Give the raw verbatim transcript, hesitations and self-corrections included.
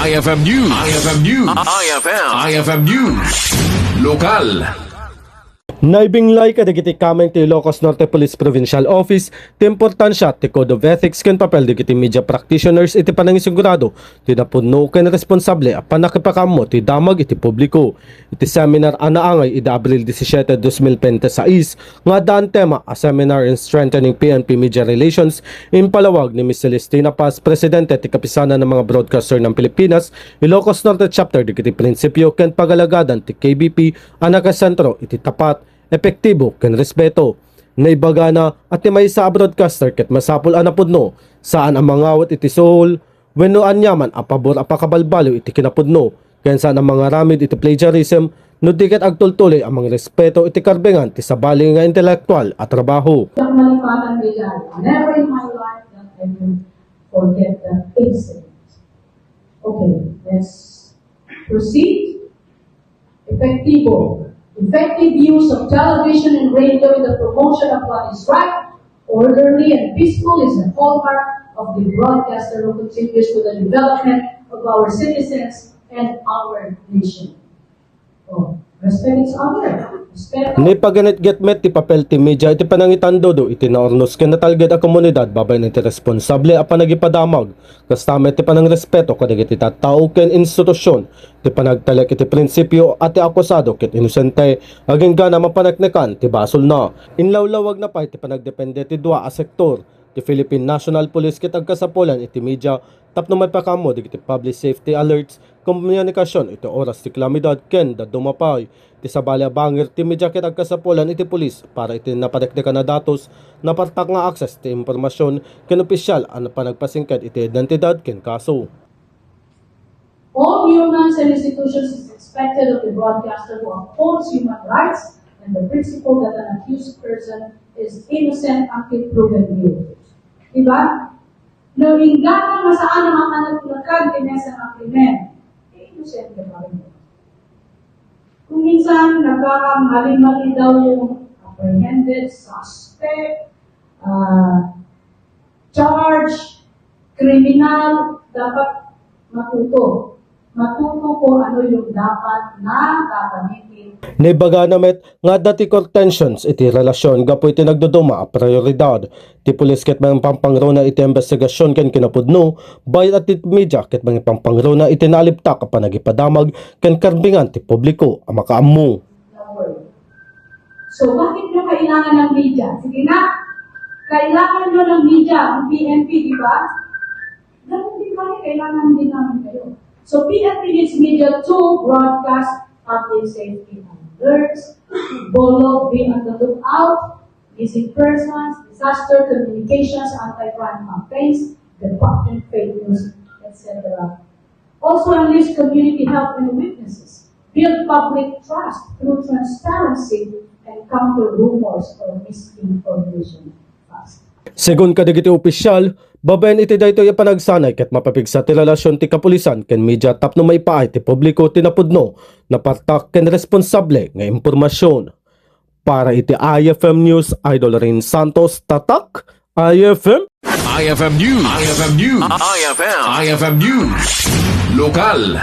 I F M News. I F M News. I F M. I F M News. Lokal. Naibinglay kadagiti kameng ti Ilocos Norte Police Provincial Office ti importansia ti Code of Ethics ken papel dagiti media practitioners iti panangisigurado ti napudno ken responsable a pannakipakaammo ti damag iti publiko. Iti seminar a naangay idi Abril disisiete, dos mil bente sais, nga addaan tema a Seminar in Strengthening P N P Media Relations, impalawag ni Miss Celestina Paz, Presidente ti Kapisanan ng mga Broadcaster ng Pilipinas, Ilocos Norte Chapter, dagiti prinsipyo ken pagalagadan ti K B P a nakasentro iti tapat, epektibo, ken respeto. Naibagana a ti maysa a broadcaster ket masapul a napudno, saan a mangawat iti suhol wenno aniaman a pabor a pakabalbaliw iti kinapudno, ken saan a mangaramid iti plagiarism no di ket agtultuloy a mangrespeto iti karbengan ti sabali nga intelektual a trabaho. Ang malipatan nila, never in my life that I will forget that incident. Okay, let's proceed. Epektibo. Effective use of television and radio in the promotion of what is right, orderly, and peaceful is the hallmark of the broadcaster who contributes to the development of our citizens and our nation. Oh, respect each other. Respect. Naipaganetget met ti papel ti media iti panangitandudo iti naurnos ken natalged a komunidad babaen iti responsable a panagipadamag, kasta met ti panangrespeto kadagiti tattao ken institusion, ti panagtalek iti prinsipio a ti akusado ket inosente agingga mapaneknekan ti basolna. Inlawlawagna pay ti panagdepende ti dua a sektor, ti Philippine National Police ket agkasapulan iti media tapno maipakaammo dagiti public safety alerts, komunikasion iti oras ti kalamidad ken dadduma pay ti sabali a bangir ti media ket agkasapulan iti pulis para iti napaneknekan a datos, napartak nga access ti impormasion ken opisial a panagpasingked iti identidad ken kaso. All humans and institutions is expected of the broadcaster who upholds human rights and the principle that an accused person is innocent until proven guilty. Di ba? No, ingganan nga saan a mapaneknekan ti mesa nga krimen, eh, inosente pa rin. Kung minsan, nagkakamali-mali daw yung apprehended, suspect, ah, charge, kriminal, dapat matuto. Matuto kung ano yung dapat na gagamitin. Naibagana met nga adda ti court tensions iti relasyon gapu iti nagduduma a prioridad. Ti pulis ket mangipangpangruna iti imbestigasyon ken kinapudno, bayat ti media ket mangipangpangruna iti naliptak a panagipadamag ken karbengan ti publiko a makaammo. So, bakit nyo kailangan ng media? Sige na, kailangan nyo ng media, ang P N P, di ba? Ganun din kami, kailangan din namin kayo. So, P N P needs media to broadcast public safety alerts, BOLO, be on the lookout, missing persons, disaster communications, anti-crime campaigns, debunking fake news, et cetera. Also unleash community help and witnesses. Build public trust through transparency and counter rumors or misinformation fast. Segun kadagiti opisyal, babaen iti daytoy a panagsanay ket mapapigsa ti relasyon ti kapulisan ken media tapno maipaay ti publiko ti napudno, napartak ken responsable nga impormasyon. Para iti I F M News, Idol Rain Santos, Tatak, I F M. I F M News. I F M News. I F M. I F M News. Lokal.